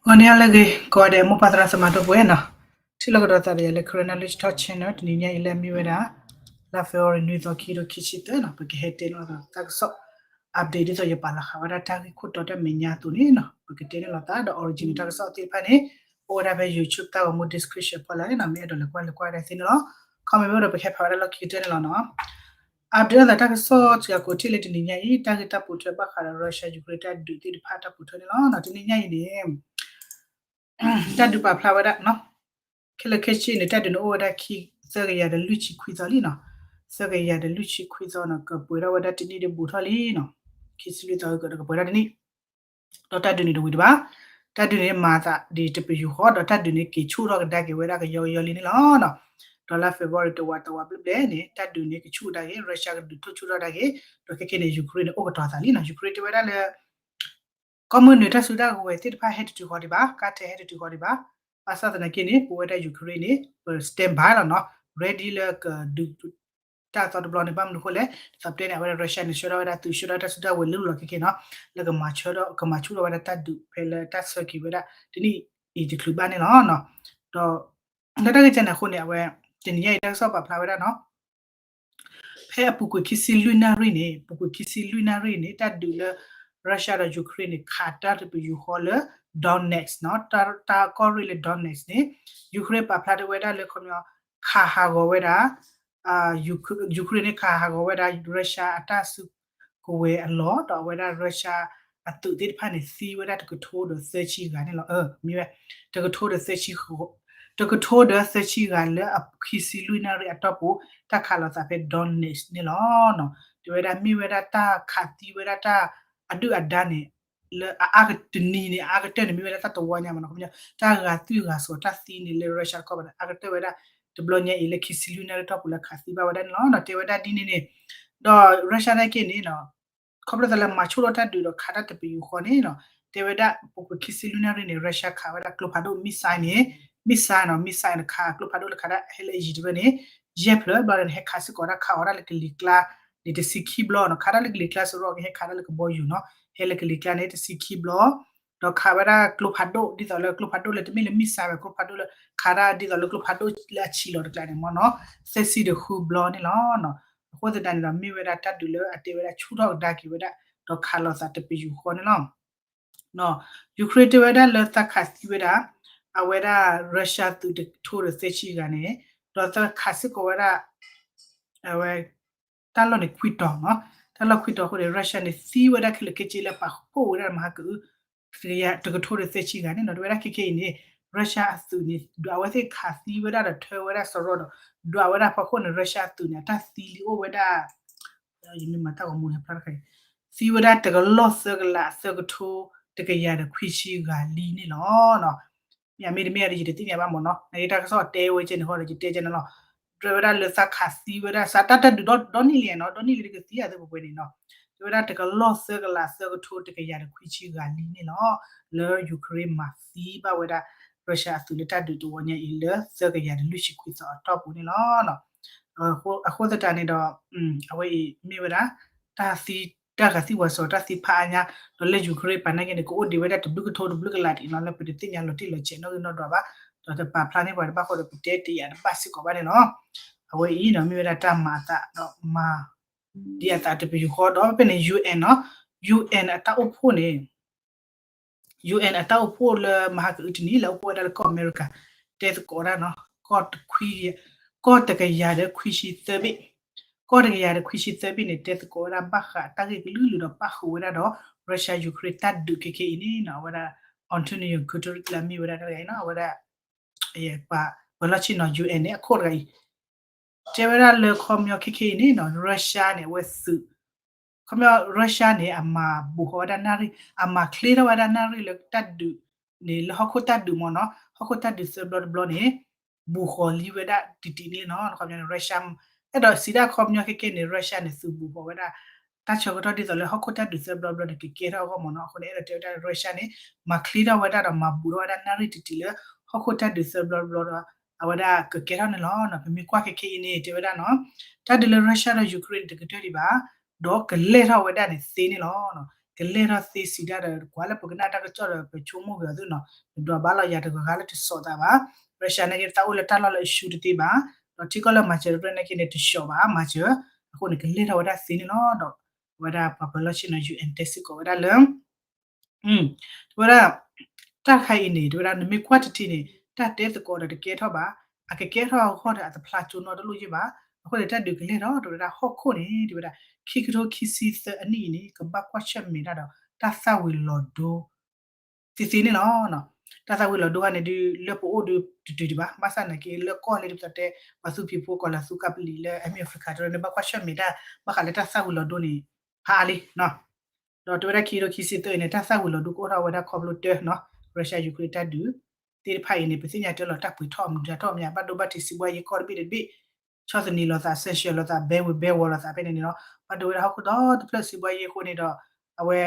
ဂီၤန့ၣ်လၢအဂ့ၤ ကိးဂၤဒဲး မိၢ်ပၢ်သရၣ်သမါဒီပုၢ်ဝဲၢ်နီၤ, ထံၣ်လိာ်ကဒီးသးဒီးယၤလၢ Karen Knowledge Talk Channel တနံၤညါအံၤလၢအမ့ၢ်ဝဲဒၣ် လါ February နွံသီ ခံကထိခံဆံသၢနီၤ, ပကဟဲတဲန့ၢ်လိာ်သးတၢ်ကစီၣ် update ဒ်သိးယပာ်လီၤဃာ်ဝဲဒၣ်တၢ်ဂ့ၢ်ခိၣ်တီတၢ်မဲာ်ညါအသိးန့ၣ်နီၤ, ပကတဲန့ၢ်လိာ်သးဒီး original တၢ်ကစီၣ်သ့ၣ်တဖၣ်န့ၣ် အိၣ်ဝဲဒၣ်ဖဲ YouTube တၢ်ဂီၤမူ description ဖီလာ်န့ၣ်နီၤ, မ့ၢ်အဲၣ်ဒိးလဲၤကွၢ်လဲၤကွၢ်ဝဲဒၣ်သ့န့ၣ်လီၤ. comment ဝဲဒီးပကဟဲဖးဝဲဒၣ်လီၢ်ခံကတၢၢ်န့ၣ်လီၤနီၤ. update လိာ်သးတၢ်ကစီၣ်စှၤကိးထံၣ်လၢတနံၤညါအံၤ တၢ်ဂ့ၢ်တၢ်ပိာ်ထွဲဘၣ်ဃးဒီး Russia Ukraine တၢ်ဒုးသ့ၣ်တဖၣ်တၢ်ပိာ်ထွဲန့ၣ်လီၤ. တနံၤညါအံၤန့ၣ် တၢ်ဒုးပာ်ဖျါဝဲဒၣ်နီၤ, ခဲလၢာ်ခဲဆ့န့ၣ် တၢ်ဒုးန့ၣ်အိၣ်ဝဲဒၣ်ခံ သၢကယၤဒီးလွံၢ်ဆံခွံသီလံနီၤ, သၢကယၤဒီးလွံၢ်ဆံခွံသီနီၤ, ကပှဲၤထီၣ်ဝဲဒၣ်တနံၣ်ဒီးဘူးထီၣ်လံနီၤ, ခံဆံလွံၢ်သီကဒီးကပှဲၤထီၣ်တနံၣ် ဒီးတၢ်ဒုးန့ၣ်တဝံၤတဘၣ်, တၢ်ဒုးန့ၣ်မၤအသးဒ်တပယူာ်ဃီ ဒီးတၢ်ဒုးန့ၣ်က့ၤဆူၣ်ထီၣ်ကဒါက့ၤဝဲဒၣ်ကယီကယီလံန့ၣ်လီၤ. ဒီးလါ February တဝာ်တဝာ်ဘျဲၣ်ဘျဲၣ်န့ၣ် တၢ်ဒုးန့ၣ်ကဆူၣ်ကဒါက့ၤ Russia ကဒုးထီၣ်ဆူၣ်ထီၣ်ကဒါက့ၤ, ဒီးခဲကနံၣ်န့ၣ် Ukraine န့ၣ် အိၣ်ကတီၤသးလံနီၤ, Ukraine တဲဝဲဒၣ်လၢ ကီၢ်မုၢ်နုာ်တၢ်စုတၢ်ကဝဲၤသ့ၣ်တဖၣ်ဟဲတတုၤဃီၤဒံးဘၣ်, ကါထဲဟဲတတုၤဃီၤဒံးဘၣ်, ဘၣ်ဆၣ်သနာ်က့န့ၣ် ပဝဲဒၣ် Ukraine န့ၣ် ပ stand by လီၤနီၤ, ready လၢကဒုး တၢ်သီတဘျီန့ၣ် ဘၣ်မနုၤအဃိလဲၣ်, ဒ်သိးပတဲန့ၣ် အဝဲဒၣ် Russia န့ၣ် ဆှၢထီၣ်ဝဲဒၣ်သုး ဆှၢထီၣ်တၢ်စုတၢ်ကဝဲၤလၢလီၢ်ခဲကနံၣ်နီၤ, လၢကမၤဆူၣ်ထီၣ်ဝဲဒၣ်တၢ်ဒုးဖဲလၢတၢ်ဆၢက့ၤဝဲဒၣ်တနံၣ်အံၤတချုးဘၣ်န့ၣ်လီၤ. ဒီး လၢတၢ်ဂ့ၢ်ကဲန့ၣ်အဃိန့ၣ် အဝဲ တနံၤညါအံၤတၢ်ကစီၣ်ပာ်ဖျါဝဲဒၣ်နီၤ ဖဲအပူၤကွံာ်ခံဆံလွံၢ်နၣ်ရံၣ်န့ၣ် ပူၤကွံာ်ခံဆံလွံၢ်နၣ်ရံၣ်န့ၣ် တၢ်ဒုးလၢ Russia ဒီး Ukraine န့ၣ် ခးတၢ်တပယူာ်ဃီလၢ Donetsk နီၤ, တၢ်ကီၢ်ရ့ၣ်လၢ Donetsk န့ၣ် Ukraine ပာ်ဖျါတဝဲဒၣ်လၢခီပညီ ခးဟးဂီၤဝဲဒၣ် Ukraine န့ၣ် ခးဟးဂီၤဝဲဒၣ် Russia အတၢ်စုကဝဲၤအလီၢ် ဒီးအဝဲဒၣ် Russia အသုးသ့ၣ်တဖၣ်န့ၣ် သံဝဲဒၣ်တကထိဒီးသၢဆံဂၤန့ၣ်လီၤ. မ့ၢ်ဝဲ တကထိဒီးသၢဆံ တကထိဒီးသၢဆံဂၤလၢအခံဆံလွံၢ်နၣ်ရံၣ်အတီၢ်ပူၤ တၢ်ခးလိာ်သးဖဲ Donetsk န့ၣ်လီၤ. တဲဝဲဒၣ်မ့ၢ်ဝဲဒၣ်တၢ်ခးသံဝဲဒၣ်တၢ်အဒုၣ်အဒါန့ၣ် လၢအအါကတနံၤန့ၣ် အအါကတၢၢ်န့ၣ် မ့ၢ်ဝဲဒၣ်တၢ်တဝီညါမးနီၤ, ခီပညီ တၢ်ဂာ်သွံၣ်ဂာ်စီၤတၢ်သံန့ၣ်လၢ Russia တခီဘၣ်န့ၣ် အါကတၢၢ်ဝဲဒၣ် တဘျီညါအံၤလၢခံဆံလွံၢ်နၣ်ရံၣ်တီၢ်ပူၤလၢခးသံဘၣ်ဝဲဒၣ်န့ၣ်လီၤ. တဲဝဲဒၣ်ဒ်န့ၣ်န့ၣ် ဒီး Russia နာ်က့န့ၣ် ခီဖျိသးလၢမၤဆူၣ်ထီၣ်တၢ်ဒုးဒီးခးတၢ်တပယူာ်ဃီန့ၣ်နီၤ, တဲဝဲဒၣ် ပူၤကွံာ်ခံဆံလွံၢ်နၣ်ရံၣ်န့ၣ် Russia ခးဝဲဒၣ်ကျိဖးဒိၣ် missile န့ၣ် missile နီၤ, missile န့ၣ် ခးကျိဖးဒိၣ်လၢခးဒၣ်ဟဲလၢ Egypt တဖျၢၣ်ဘျီန့ၣ် ဟဲခးစ့ၢ်ကီးဒၣ် ခးအီၤဒၣ်လၢကလံၤကျါန့ၣ် တဆံခံဘျီနီၤ, ခးဒၣ်လၢကလံၤကျါစရီကဟဲခးဒၣ်လၢကဘီယူၤနီၤ, ဟဲလၢကလံၤကျါန့ၣ် တဆံခံဘျီ ဒီးခးဝဲဒၣ်ကျိဖးဒိၣ် ဒ်သိးလၢကျိဖးဒိၣ်လၢတမ့ၢ်လၢ missile ဝဲ ကျိဖးဒိၣ်လၢ ခးဒၣ်ဒ်သိးလၢကျိဖးဒိၣ်လၢအဆံးလီၤတကျါန့ၣ်မ့ၢ်နီၤ, သၢဆံဒီးဃုဘျီန့ၣ်လီၤ. အဃိသတးန့ၣ်ဒီး မ့ၢ်ဝဲဒၣ်တၢ်ဒုးလၢအတဲဝဲဒၣ်ဆူၣ်ထီၣ်ကဒါက့ၤဝဲဒၣ် ဒီးခးလိာ်သးတပယူာ်ဃီန့ၣ်လီၤ. Ukraine တဲဝဲဒၣ်လၢသးခးသံဝဲဒၣ် အဝဲဒၣ် Russia သုးတကထိဒီးသၢဆံဂၤန့ၣ် ဒီးသးခးစ့ၢ်ကီးဝဲဒၣ် အဝဲ တၢ်လီၢ်န့ၣ်ခွံတီၤနီၤ, တၢ်လီၢ်ခွံတီၤအဃိန့ၣ် Russia န့ၣ် သံဝဲဒၣ်ခဲလၢာ်ခဲဆ့လၢပာ်ဖှိၣ်ဝဲဒၣ်မဟါကအု တကထိဒီးသၢဆံဂၤန့ၣ်နီၤ, တဲဝဲဒၣ်ခဲခဲအံၤန့ၣ် Russia အသုးန့ၣ် ဒွးဝဲသ့ၣ်ခးသံဝဲဒၣ်ဒီးထၢဝဲဒၣ်စရီဒီး ဒွးဝဲဒၣ်ဖီခိၣ်န့ၣ် Russia အသုးန့ၣ် အတၢ်သံလံအိၣ်ဝဲဒၣ် ယမ့ၢ်မၤတၢ်ဂီၤမူဟဲဖျါတခါအံၤ သံဝဲဒၣ်တကလီၢ်သၢကလးသၢကထိ တကယၤဒီးခွံဆံဂၤလံန့ၣ်လီၤ. မ့မ့ၢ်တမ့ၢ်အံၤဒီး ယတသ့ၣ်ညါဘၣ်မ့ၢ်နီၤ, နာ်က့တၢ်ကစီၣ်တဲဝဲကဲန့ၣ်ဃီဒီး ယတဲကဲန့ၣ်လီၤ. တဲဝဲဒၣ်လၢသးခးသံဝဲဒၣ် စးတၢ်တၢ်ဒုးဒီနံၣ်လံနီၤ, ဒီနံၣ်လံတကသံအသးပှဲၤပှဲၤန့ၣ်နီၤ, တဲဝဲဒၣ်တကလီၢ်သၢကလးသၢကထိတကယၤဒီးခွံဆံဂၤလံန့ၣ်လီၤ. လၢ Ukraine မၤသံဘၣ်ဝဲဒၣ် Russia အသုးလၢတၢ်ဒုးတဝီညါအံၤလၢသၢကယၤဒီးလွံၢ်ဆံခွံသီအတီၢ်ပူၤန့ၣ်လီၤ. အဃိသတးန့ၣ်ဒီး အဝဲအံၤမ့ၢ်ဝဲဒၣ် တၢ်သံ တၢ်ဂာ်သံဝးစီၤတၢ်သံဖးအါညါ ဒီးလၢ Ukraine ပာ်နာ်က့န့ၣ် ကအိၣ်ဒံးဝဲဒၣ်တဘျုးကထိတဘျုးကလးဒံးနီၤ, လၢပတသ့ၣ်ညါလီၤတံၢ်လီၤဆဲးနီၣ်ဂံၢ်နီၣ်ဒွးဘၣ်, ဒီးတပာ်ဖျါန့ၢ်ပှၤတဘၣ်ဃိဒီး ပတဲတယာ်တဘၣ်စ့ၢ်ကီးဘၣ်န့ၣ်လီၤ. အဝဲအံၤနီၤ မ့ၢ်ဝဲဒၣ်တၢ်မၤအသးဒီးမၤ ဒ်အသးတပယူာ်ဃီဒီး ဖဲန့ၣ် UN နီၤ, UN အတၢ်အိၣ်ဖှိၣ်န့ၣ် UN အတၢ်အိၣ်ဖှိၣ်လၢမဟါကအုတနံၤ လၢအိၣ်ဖှိၣ်ဝဲဒၣ်လၢကီၢ်အမဲရကၤ တဲသကိးဒၣ်နီၤ, ကီၢ်တခွံ ကီၢ်တကယၤဒီးခွံဆံသၢဘ့ၣ်, ကီၢ်တကယၤဒီးခွံဆံသၢဘ့ၣ်န့ၣ် တဲသကိးဝဲဒၣ်ဘၣ်ဃးတၢ်ဂ့ၢ်ကလုာ်ကလုာ်ဒီးပၣ်ဃုာ်ဝဲဒၣ်ဒီး Russia Ukraine တၢ်ဒုးခဲခဲအံၤန့ၣ်နီၤ, အဝဲဒၣ် Antonio Guterres လၢအမ့ၢ်ဝဲဒၣ်တဂၤအံၤနီၤ, အဝဲဒၣ် ပှၤလီၢ်ဆ့ၣ်နီၤ UN န့ၣ် အခိၣ်တဂၤအံၤ တဲဝဲဒၣ်လၢခီပညီခဲခဲအံၤန့ၣ်နီၤ Russia န့ၣ် အဝဲသုး ခီပညီ Russia န့ၣ် အမၤဘူးဃီၤဝဲဒၣ်နၣ်ရံၣ် အမၤချ့ထီၣ်ဝဲဒၣ်နၣ်ရံၣ်လၢတၢ်ဒုးန့ၣ် လၢဟီၣ်ခိၣ်တၢ်ဒုးမ့ၢ်နီၤ, ဟီၣ်ခိၣ်တၢ်ဒုးသၢဘျီတဘျီန့ၣ် ဘူးဃီၤလံဝဲဒၣ်တံၢ်တံၢ်န့ၣ်နီၤ, ခီပညီန့ၣ် Russia အဲၣ်ဒိးစံးဒၣ်ခီပညီခဲခဲန့ၣ် Russia န့ၣ် သုးဘူးဃီၤဝဲဒၣ် တၢ်ဆၢကတီၢ်ဒ်သိးလၢဟီၣ်ခိၣ်တၢ်ဒုးသၢဘျီတဘျီန့ၣ် ကကဲထီၣ်အဂီၢ်မ့ၢ်နီၤ, အဃိန့ၣ် အဲၣ်ဒိးတဲဝဲဒၣ် Russia န့ၣ် မၤချ့ထီၣ်ဝဲဒၣ်ဒီးမၤဘူးထီၣ်ဝဲဒၣ်နၣ်ရံၣ်တံၢ်တံၢ်လၢ ဟီၣ်ခိၣ်တၢ်ဒုးသၢဘျီတဘျီဒီး အဝဲဒၣ်ကကဲထီၣ်န့ၣ်လီၤ. ပမ့ၢ်ကွၢ်ခဲခဲအံၤန့ၣ် တဲဝဲဒၣ်နီၤ တၢ်ဒုးလၢ Russia ဒီး Ukraine န့ၣ် တကတၢၢ်ဒံးဘၣ် ဒီးကလဲၢ်ထီၣ်ဝဲဒၣ်န့ၣ်သ့န့ၣ်လီၤ. ကလဲၢ်ထီၣ်သ့စံးဒၣ်ဒီး ကွၢ်လၢပကနၣ်တၢ်ကစီၣ်ဒီး ပဆိကမိၣ်က့ၤအီၤသုနီၤ, နဒွးဘၣ်လီၤယၤတဂၤဂၤလၢတစိာ်သးဘၣ်, Russia နာ်က့တၢ်အိၣ်လၢတၢ်လီၢ်လၢအရှုံးတသ့ဘၣ်, ဒီးထံကီၢ်လၢမၤစၢၤတဖျၢၣ်နာ်က့န့ၣ် တဆှီဘၣ် မၤစၢၤ, အဃိန့ၣ် ကလဲၢ်ထီၣ်ဝဲဒၣ်သ့န့ၣ်လီၤ. ဒီးအဝဲဒၣ်ပှၤပၢၤလီၢ်ဆ့ၣ်နီၤ ယူၣ်အဲၣ် တဲစ့ၢ်ကီးဝဲဒၣ်လၢ တဲဝဲဒၣ် တၢ်တခါအံၤန့ၣ် တဲဝဲဒၣ် နမ့ၢ်ကွၢ်တထံၣ်န့ၣ် တၢ်တဲသကိးဒီးတကဲထီၣ်ဘၣ်, အကကဲထီၣ်အဂီၢ်ဒီးအတဖျါကၠိနီတလိၣ်ယ့ၢ်ဘၣ်, အဃိန့ၣ် တၢ်ဒုးကလဲၢ်ထီၣ် တဲဝဲဒၣ်ဟီၣ်ခိၣ်န့ၣ် တဲဝဲဒၣ် ခံကထိခံဆံသၢအနံၣ်အံၤန့ၣ် ကဘၣ်ကွၢ်ဆၢၣ်မဲာ်တၢ်ဒီး တၢ်သၣ်ဝံၤလီၤဒိ သ့သ့န့ၣ်လီၤ. တၢ်သၣ်ဝံၤလီၤဒိခါန့ၣ်ဒုး လၢပအိၣ်ဒုးတတုၤဒံးဘၣ်, ဘၣ်ဆၣ်နာ်က့လၢကီၢ်လၢဒ်ပတဲ ပှၤသူဖံးဖိ ကီၢ်လၤသူကါပလံၤလၢအမ့ၢ် Africa တရၢန့ၣ် ဘၣ်ကွၢ်ဆၢၣ်မဲာ်တၢ် ဘၣ်ဃးလၢတၢ်သၣ်ဝံၤလီၤဒိန့ၣ် ဖးအါလံ ဒီးတဲဝဲဒၣ်ခံကထိခံဆံသၢအံၤန့ၣ် တၢ်သၣ်ဝံၤလီၤဒိကအိၣ်ထီၣ်ဝဲဒၣ်ခီဖျိတၢ်နီၤ Russia Ukraine တၢ်ဒုး သ့ၣ်တဖၣ်အံၤန့ၣ် ပသ့ၣ်ညါတၢ်လီၤတၢ်ပှ့ၤထီၣ်မနုၤတၢ်ထီၣ်မနုၤ ဘၣ်ဒိဘၣ်ထံးစံးဘှါယ့ၢ်ကီၢ်တဘ့ၣ်တဘ့ၣ် ဆီၣ်သနံးလိာ်သး sanction လိာ်သး ဘဲဝ့ၤဘဲဝီၤလိာ်သးဖဲန့ၣ်န့ၣ်လီၤ. ဘၣ်ဒိဝဲဒၣ်ဟီၣ်ခိၣ်ဒီတဖျၢၣ်စံးဘှါယ့ၢ်အဃိန့ၣ်ဒီး အဝဲ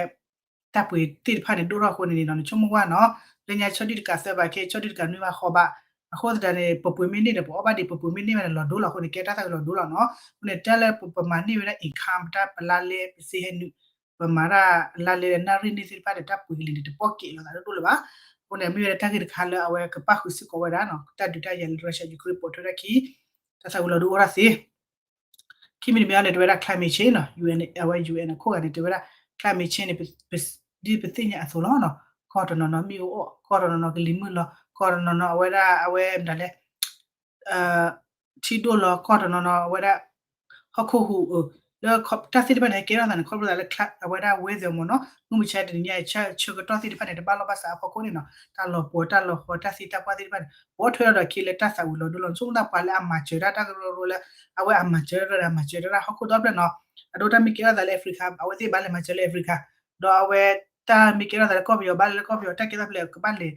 တၢ်ပှ့ၤသ့ၣ်တဖၣ်န့ၣ် ဒိၣ်ထီၣ်အဃိန့ၣ်န့ၣ်ဒီး နဆိကမိၣ်ကွၢ်နီၤ လၢညါဆီဒံၣ်တကးသၢဘးခဲ ဆီဒံၣ်တကးနွံဘးဃိးဘး အဃိသတးန့ၣ် ပပှ့ၤမ့ၢ်န့ၢ်ဒီး ပအီၣ်ဘၣ်ဒံး ပပှ့ၤမ့ၢ်န့ၢ်ဘၣ်န့ၣ် လီၤဒိလီၤအဃိန့ၣ် ကဲတၢ်သၣ်ဝံၤလီၤဒိလီၤနီၤ. အဃိန့ၣ် တၢ်လၢပမၤန့ၢ်ဝဲဒၣ် income ပတၢ်ပလါလဲ ပစ့ဟဲနုာ် ပမၤတၢ်လါလဲလၢနၣ်ရံၣ်န့ၢ်သ့ၣ်တဖၣ်ဒီး တၢ်ပှ့ၤကလံၤန့ၣ် တပီၢ်ကဲးလိာ်သးဒိၣ်ဒိၣ်လၢၤဘၣ်. အဃိန့ၣ် မ့ၢ်ဝဲဒၣ်တၢ်ဂ့ၢ်တခါလၢအဝဲကပၣ်ဃုာ်စ့ၢ်ကီးဝဲဒၣ်နီၤ တၢ်ဒုးတၢ်ယၤလၢ Russia Ukraine ပိာ်ထွဲဒၣ်ခံ တၢ်သၣ်ဝံၤလီၤဒိအိၣ်ထီၣ်သ့ ခံမံၤတမံၤအံၤန့ၣ် တဲဝဲဒၣ် climate change နီၤ UN အဝဲ UN အခိၣ်ဂၤန့ၣ် တဲဝဲဒၣ် climate change န့ၣ် ဒ်ပသ့ၣ်ညါအသိးလီၤနီၤ ကီၢ်တနီၤနီၤမ့ၣ်အူအီၣ် ကီၢ်တနီၤနီၤကလံၤမုၢ်လီၤ ကီၢ်တနီၤနီၤအဝဲဒၣ် အဝဲမတၤလဲၣ် ထံဒိၣ်လီၤ ကီၢ်တနီၤနီၤအဝဲဒၣ် ဟီၣ်ခိၣ်ဟူးအၢ လၢတၢ်သ့ၣ်တဖၣ်န့ၣ် ဟဲကဲထီၣ်သးန့ၣ် ခီဖျိသးလၢ အဝဲဒၣ် weather မ့ၢ်နီၤ မုၢ်မဆါတနံၤညါအံၤ ဆၢကတီၢ်သ့ၣ်တဖၣ်န့ၣ် တဘၣ်လိာ်ဘၣ်စးအဖီခိၣ်န့ၣ်နီၤ တၢ်လီၤပှီၤတၢ်လီၤဃီ တၢ်သံတၢ်ပှၢ်သ့ၣ်တဖၣ်န့ၣ် ပိာ်ထွဲထီၣ်ဒီးအခံလၢတၢ်သၣ်ဝံၤလီၤဒိလီၤ ဆိကမိၣ်သးပှၤလၢအမၤစၢၤတၢ်တၢ်ကရၢကရိလၢ အဝဲအမၤစၢၤတၢ်ဒီးအမၤစၢၤတၢ်ဟီၣ်ခိၣ်ဒီဖျၢၣ်နီၤ အဒိတၢ်မ့ၢ်ကဲထီၣ်သးလၢ Africa အဝဲသ့ၣ်ဘၣ်လဲၤမၤစၢၤလၢ Africa ဒီးအဝဲတၢ်မ့ၢ်ကဲထီၣ်သးလၢကီၢ်ပယီၤဘၣ်လဲၤလၢကီၢ်ပယီၤ တၢ်ကဲထီၣ်ဖဲလဲၣ်ကဘၣ်လဲၤ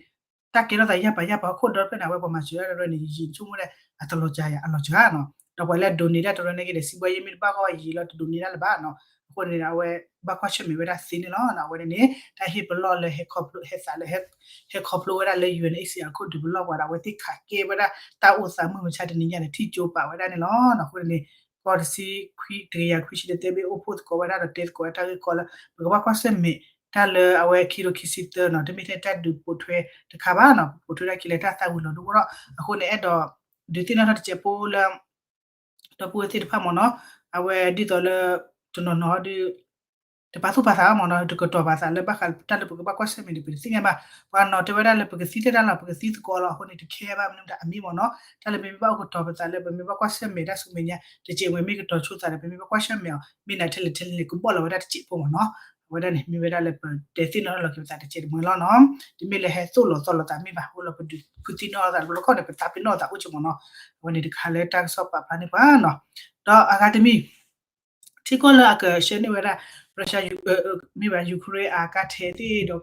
တၢ်ကဲထီၣ်သးယၢ်ပၤယၢ်ပၤဟီၣ်ခိၣ်ဒီဖျၢၣ်န့ၣ် အဝဲပှၤမၤစၢၤတၢ်တရၢန့ၣ် ယံာ်ဆိကမိၣ်ဒၣ် အတလီၤစှၤယၤ အလီၤစှၤနီၤ ဒီးပှၤလၢအ donate တၢ်တရၢန့ၣ်က့ဒီး စံးဘှါယ့ၢ်မ့ၢ်တဘၣ်ဂီၢ်ယံာ်လီၤ တ donate တၢ်လၢၤဘၣ်နီၤ အဃိန့ၣ် အဝဲဘၣ်ကွၢ်ဆၢၣ်မဲာ်ဝဲဒၣ်သ့န့ၣ်လီၤ အဝဲန့ၣ်န့ၣ် တၢ်ဟ့ၣ်ပလီၢ်လၢဟဲခီဖျိ ဟဲသးလၢ ဟဲခီဖျိဝဲဒၣ်လၢ ယူၣ်အဲၣ် အခိၣ်ဒုးပလီၢ်ပှၤဒီး အဝဲသ့ၣ်ခးကဲဝဲဒၣ်တၢ်အိၣ်သးမုၢ်မဆါတနံၤညါန့ၣ် ထံၣ်ကၠိပာ်ဝဲဒၣ်န့ၣ်လီၤ အဃိန့ၣ်န့ၣ် ကီၢ်တဆံခွံ တကယၤခွံဆံတသၢဘ့ၣ်အိၣ်ဖှိၣ်သကိးဝဲဒၣ်ဒီးတဲသကိးဝဲတၢ်ဂ့ၢ်ကီလၢ ပကဘၣ်ကွၢ်ဆၢၣ်မဲာ်တၢ်လၢအဝဲခံကထိခံဆံသၢနီၤ တမ့ၢ်ထဲတၢ်ဒုးပိာ်ထွဲတခါဘၣ်နီၤ ပိာ်ထွဲဒၣ်ခံလၢတၢ်သၣ်ဝံၤလီၤဒိအိၣ်ထီၣ် အဃိန့ၣ် အဲၣ်ဒိးဒုးသ့ၣ်နီၣ်ထီၣ်တစဲးဖိလၢ ဒီပုၢ်ဝဲၢ်သ့ၣ်တဖၣ်မ့ၢ်နီၤ အဝဲဒ်သိးလၢ တနီၤနီၤဒီး တပာ်သူၣ်ပာ်သးမ့ၢ်နီၤ တကတီၤပာ်သးလၢဘၣ်ဃးတၢ်လၢပကဘၣ်ကွၢ်ဆၢၣ်မဲာ်န့ၣ် ပတသ့ၣ်ညါဘၣ် ပှၤနီၤတဲဝဲဒၣ်လၢပကသံတၢ်လီၤ ပကသံသကိးလီၤ အဃိန့ၣ် တခဲဘၣ်မနုၤမတၤအမ့ၢ်မ့ၢ်နီၤ တၢ်လၢပမ့ၢ်ဘၣ်အိၣ်ကတီၤပသးလၢပမ့ၢ်ဘၣ်ကွၢ်ဆၢၣ်မဲာ်တၢ်ဆူမဲာ်ညါ တစဲးဝဲမ့ၢ်ကတီၤဆိသးဒီး ပမ့ၢ်ဘၣ်ကွၢ်ဆၢၣ်မဲာ်အီၤ မ့ၢ်နၤထဲလဲၣ်ထဲလဲၣ်န့ၣ် ကဘီၣ်လီၤဝဲဒၣ်တစဲးဖိမ့ၢ်နီၤ အဝဲဒၣ်န့ၣ် မ့ၢ်ဝဲဒၣ်လၢပတဲသ့ၣ်နီၣ်ထီၣ်လီၤက့ၤပသးတစဲးတမှဲၤလီၤနီၤ တမ့ၢ်လၢဟဲသိၣ်လီၤသီလီၤသးမ့ၢ်ဘၣ် အိၣ်လီၤပဒုးဖုသံနီၣ်ထီၣ်သး ပလီၢ်ခီၣ်န့ၣ် ပသးပ့ၤနီၣ်သးအိၣ်က့ၤမ့ၢ်နီၤ အဝဲန့ၣ်တခါလၢတၢ်ကစီၣ်ပာ်ဖျါန့ၢ်ပှၤနီၤ ဒီးအဂၤတမံၤ ထံကီၢ်လၢအကဆှၢန့ၢ်ဝဲဒၣ် Russia မ့ၢ်ဝဲ Ukraine အကါထဲးသ့ၣ်ဒီးကျိ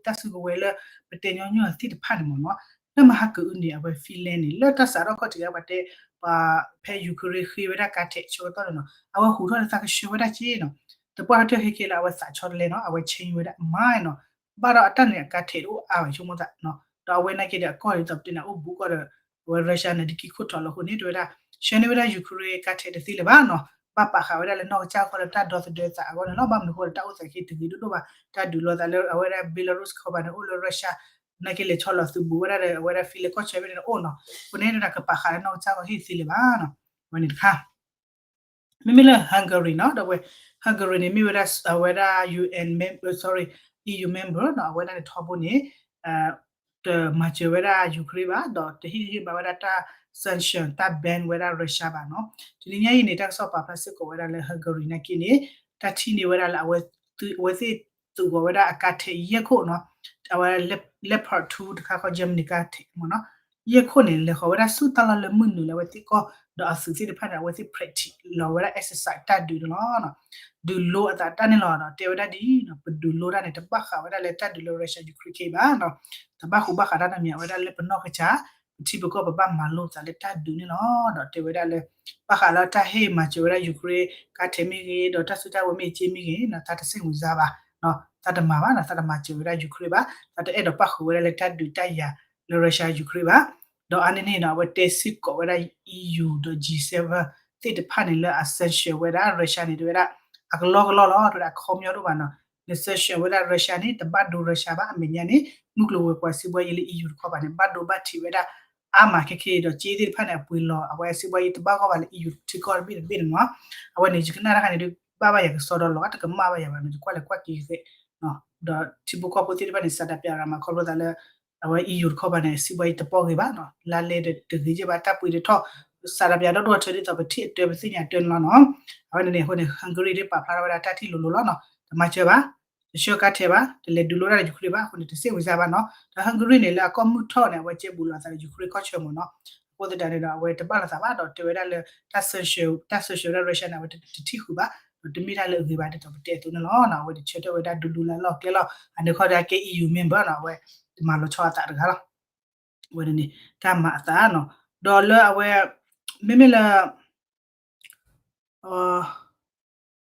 တၢ်စုကဝဲၤလၢ ပတဲညီနုၢ်အသ့ၣ်တဖၣ်န့ၣ်မ့ၢ်နီၤ လၢမဟါကအုန့ၣ် အဝဲ Finland န့ၣ် လၢတၢ်စးထီၣ်ခီၣ်ထံးအပှၤတဲ ပှၤဖဲ Ukraine ဃ့ဝဲဒၣ်ကါထဲးဆၢကတီၢ်န့ၣ်နီၤ အဝဲဟူးထီၣ်လၢသးကဆှၢဝဲဒၣ်က့နီၤ တပှၢ်ကတၢၢ်ခဲကဲလၢအဝဲသးဆီတလဲနီၤ အဝဲ change ဝဲဒၣ်အမါနီၤ ဘၣ်ဒီးအတၢ်န့ၣ်အကါထဲးတအိၣ်အါဘၣ်ဆိကမိၣ်သးနီၤ ဒီးအဝဲနာ်က့ဒီးအကီၢ်ဒ်သိးပတဲန့ၣ် အိၣ်ဘူးကီၢ်ဒီး အဝဲ Russia န့ၣ် ဒ်ကံၢ်ခိၣ်ထီၣ်လီၤအဃိန့ၣ် တဲဝဲဒၣ် ဆှၢန့ၢ်ဝဲဒၣ် Ukraine ကါထဲးတသ့လၢၤဘၣ်နီၤ ဘၣ်ပာ်ဃာ်ဝဲဒၣ်လၢနီၢ်ကစၢ်ဃီလၢတၢ်ဒီသဒၢသးအဂီၢ်န့ၣ်လီၤ ဘၣ်မနုၤအဃိဒီးတၢ်အိၣ်သးက့တဂ့ၤဒိၣ်ဒိၣ်ဘၣ် တၢ်ဒုးလိာ်သးလၢအဝဲဒၣ် Belarus ခီပၤန့ၣ် အိၣ်လၢ Russia နာ်က့လဲၤဆီလီၤသုးဘူးဝဲဒၣ်ဒီး အဝဲဒၣ် Finland ကီၢ်ဆၢဖဲန့ၣ်အိၣ်နီၤ အဃိန့ၣ် တၢ်ကပာ်ဃာ်လၢနီၢ်ကစၢ်ဃီဟ့ၣ်သ့လၢၤဘၣ်နီၤ အဝဲန့ၣ်တခါ မ့မ့ၢ်လၢ Hungary နီၤ ဒီးဝဲ Hungary န့ၣ် မ့ၢ်ဝဲဒၣ် အဝဲဒၣ် UN member sorry EU member နီၤ အဝဲဒၣ်န့ၣ်ထီဘိန့ၣ် တမၤစၢၤဝဲဒၣ် Ukraine ဘၣ် ဒီးတဟ့ၣ်ဂံၢ်ဘါဝဲဒၣ်တၢ် sanction တၢ် ban ဝဲဒၣ် Russia ဘၣ်နီၤ တနံၤညါအံၤန့ၣ် တၢ်ကစီၣ်ပာ်ဖျါစ့ၢ်ကီးဝဲဒၣ်လၢ Hungary နာ်က့န့ၣ် တၢ်ထံၣ်န့ၢ်ဝဲဒၣ်လၢအဝဲ အဝဲသ့ၣ်သုးဂီၤဝဲဒၣ်အကါထဲးယဲၢ်ခိၣ်နီၤ အဝဲ Leopard two တခါဃီ Germany ကါထဲးမ့ၢ်နီၤ ယဲၢ်ခိၣ်န့ၣ် လဲၤဃီၤဝဲဒၣ်ဆူတၢ်လီၢ်လၢမုၢ်နုာ်လၢအဝဲသ့ၣ်ကီၢ် ဒီးအသုးသ့ၣ်တဖၣ်န့ၣ် အဝဲသ့ၣ် practice လီၤဝဲဒၣ် exercise တၢ်ဒုးန့ၣ်လီၤ ဒုးလိအသးတၢ်န့ၣ်လီၤဒီး တဲဝဲဒၣ်ဒ်အံၤနီၤ ပဒုးလိတၢ်န့ၣ် တဘၣ်ဃးဝဲဒၣ်လၢတၢ်ဒုးလၢ Russia Ukraine ဘၣ်နီၤ တဘၣ်ဃူဘၣ်ဃးတၢ်နီတမံၤ အဝဲဒၣ်လၢပနီၢ်ကစၢ် ပထံပကီၢ်ပဘၣ်မၤလိသးလၢတၢ်ဒုးန့ၣ်လီၤ ဒီးတဲဝဲဒၣ်လၢ ဘၣ်ဃးလၢတၢ်ဟ့ၣ်မၤစၢၤဝဲဒၣ် Ukraine ကါထဲးမ့ၢ်ဂ့ၤ ဒီးတၢ်စုတၢ်ဝဲၤမ့ၢ်ဂ့ၤမ့ၢ်ဂ့ၤနီၤ သးတဆ့ၣ်မုာ်စါဘၣ် သးတမၤဘၣ်နီၤ သးတမၤစၢၤဝဲဒၣ် Ukraine ဘၣ် သးတအဲၣ်ဒိးပၣ်ဃုာ်ဝဲဒၣ်လၢတၢ်ဒုးတၢ်ယၤလၢ Russia Ukraine ဘၣ် ဒီးအါန့ၢ်န့ၣ်နီၤ အဝဲတဲစ့ၢ်ကီးဝဲဒၣ် EU ဒီး G seven သ့ၣ်တဖၣ်န့ၣ်လၢအ sanction ဝဲဒၣ် Russia န့ၣ် တဲဝဲဒၣ် အကလီကလီလီၤ တဲဝဲဒၣ်အခီပညီဒိၣ်ဘၣ်နီၤ န sanction ဝဲဒၣ် Russia န့ၣ် တဘၣ်ဒိ Russia ဘၣ်. အမဲာ်ညါန့ၣ် မုၢ်ကျိၤဝဲၤကွာ်စံးဘှီယံၤလၢ EU တခီပၤန့ၣ် ဘၣ်ဒိဘၣ်ထံးဝဲဒၣ်အါမး. ခဲက့ဒီး က့သ့ၣ်တဖၣ်န့ၣ် အပှ့ၤလီၤ အဝဲစံးဘှီယံၤတဘၣ်ဂီၢ်ဘၣ်လၢ EU ထံကီၢ်တဘ့ၣ်တဘ့ၣ်န့ၣ်မ့ၢ် အဝဲန့ၣ် ယကနၣ်တၢ်ခါန့ၣ်ဒုး ဘၣ်ဘၣ်ယၤကစီဒီလီၤ တကမၣ်ဘၣ်ယၤဘၣ်န့ၣ် တကွၢ်လဲၤကွၢ်က့ၤသ့ၣ် ဒီးထံဖိကီၢ်ဖိသ့ၣ်တဖၣ်န့ၣ် စးဒးပၠးရၤမၤခီဖျိသးလၢ အဝဲ EU တခီပၤန့ၣ် စံးဘှီယံၤတပီၢ်ဂ့ၤဘၣ်နီၤ လါလဲတဂ့ၤယဲၢ်ဘၣ် တၢ်ပှ့ၤတထီၣ် စးဒးပၠးဒီဒူၣ်ထၢဒ်သိးပထံၣ်အတၢ်ပသ့ၣ်ညါတၢ်န့ၣ်လီၤနီၤ. အဝဲန့ၣ်န့ၣ် အဃိန့ၣ် Hungary ဒ်ပာ်ဖျါထီၣ်ဝဲဒၣ်တၢ်ထံၣ်လိၤလိၤလီၤနီၤ တမၤစၢၤဘၣ် တဆှၢကါထဲဘၣ် တလဲၤဒုးလိတၢ်လၢ Ukraine ဘၣ်အဃိန့ၣ် တစ့ၣ်ဝံၤစၢ်ဘၣ်နီၤ. ဒီး Hungary န့ၣ် လၢအကီၢ်မုၢ်ထီၣ်န့ၣ် အဝဲကဲဘူးလိာ်အသးဒီး Ukraine ကီၢ်ဆၢမ့ၢ်နီၤ. အဃိသတးန့ၣ်ဒီး အဝဲတဘၣ်လိာ်သးဘၣ်ဒီးတဲဝဲဒၣ်လၢ တၢ် sanction တၢ် sanction ဝဲဒၣ် Russia န့ၣ် အဝဲတထံၣ်ဃုာ်ဘၣ် ဒီးတမ့ၢ်တၢ်လၢအဂ့ၤဘၣ်ဒ်သိးပတဲအသိးန့ၣ်လီၤ. အဝဲတဆၢထၢၣ်ဝဲဒၣ်ဒုးလူလၢအလီၢ်ကျဲလီၤ အန့ၣ်ခီဒီးကဲ EU member နီၤ အဝဲ တမၤလီၤဆီအသးတဂၤလီၤ. အဝဲန့ၣ် တၢ်မၤအသးနီၤ ဒီးလၢအဝဲ မ့မ့ၢ်လၢ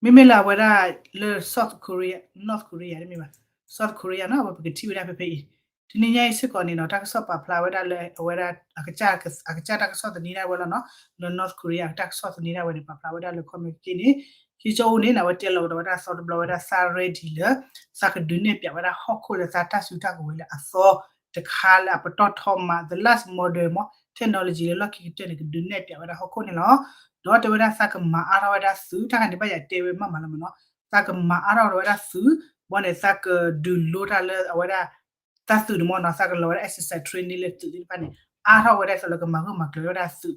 မ့မ့ၢ်လၢအဝဲဒၣ်လၢ South Korea North Korea တမ့ၢ်ဘၣ် South Korea နီၤ အဝဲပကထံၣ်ဝဲဒၣ်ဖဲဖဲအံၤ တနံၤညါအံၤစ့ၢ်ကီးန့ၣ်နီၤ တၢ်ကစီၣ်ပာ်ဖျါဝဲဒၣ်လၢအဝဲဒၣ် အကစၢ်တၢ်ကစီၣ်သန့ၤဒၣ်ဝဲလီၤနီၤ လၢ North Korea အတၢ်ကစီၣ်သန့ၤဒၣ်ဝဲန့ၣ် ပာ်ဖျါဝဲဒၣ်လၢခီမ့ၢ်က့န့ၣ် Kim Jong Un န့ၣ် အဝဲတဲလီၤကဒီးဝဲဒၣ်သီတဘျီဝဲဒၣ်သး ready လၢ သးကဒုးနဲၣ်ပၠးဝဲဒၣ်ဟီၣ်ခိၣ်လၢသးတၢ်စုတၢ်ကဝဲၤလၢအသီတခါလၢအပတီၢ်ထီမး the last modern မ့ၢ် technology လၢလီၢ်ခံကတၢၢ်န့ၣ် ကဒုးနဲၣ်ပၠးဝဲဒၣ်ဟီၣ်ခိၣ်န့ၣ်လီၤ. ဒီးတဲဝဲဒၣ်သးကမၤအါထီၣ်ဝဲဒၣ်သုး တၢ်ခါန့ၣ်ဘၣ်ယၤတဲဝဲမးမးလီၤမ့ၢ်နီၤ သးကမၤအါထီၣ်ဝဲဒၣ်သုး ဘီန့ၣ် သးကဒုးလိတၢ်လၢအဝဲဒၣ် တၢ်သုးန့ၣ်မ့ၢ်နီၤ သးကလီၤဝဲဒၣ် exercise training လၢသုးသ့ၣ်တဖၣ်န့ၣ် အါထီၣ်ဝဲဒၣ်သိးလၢကမၤဂၢၢ်မၤကျၢၤဝဲဒၣ်သုး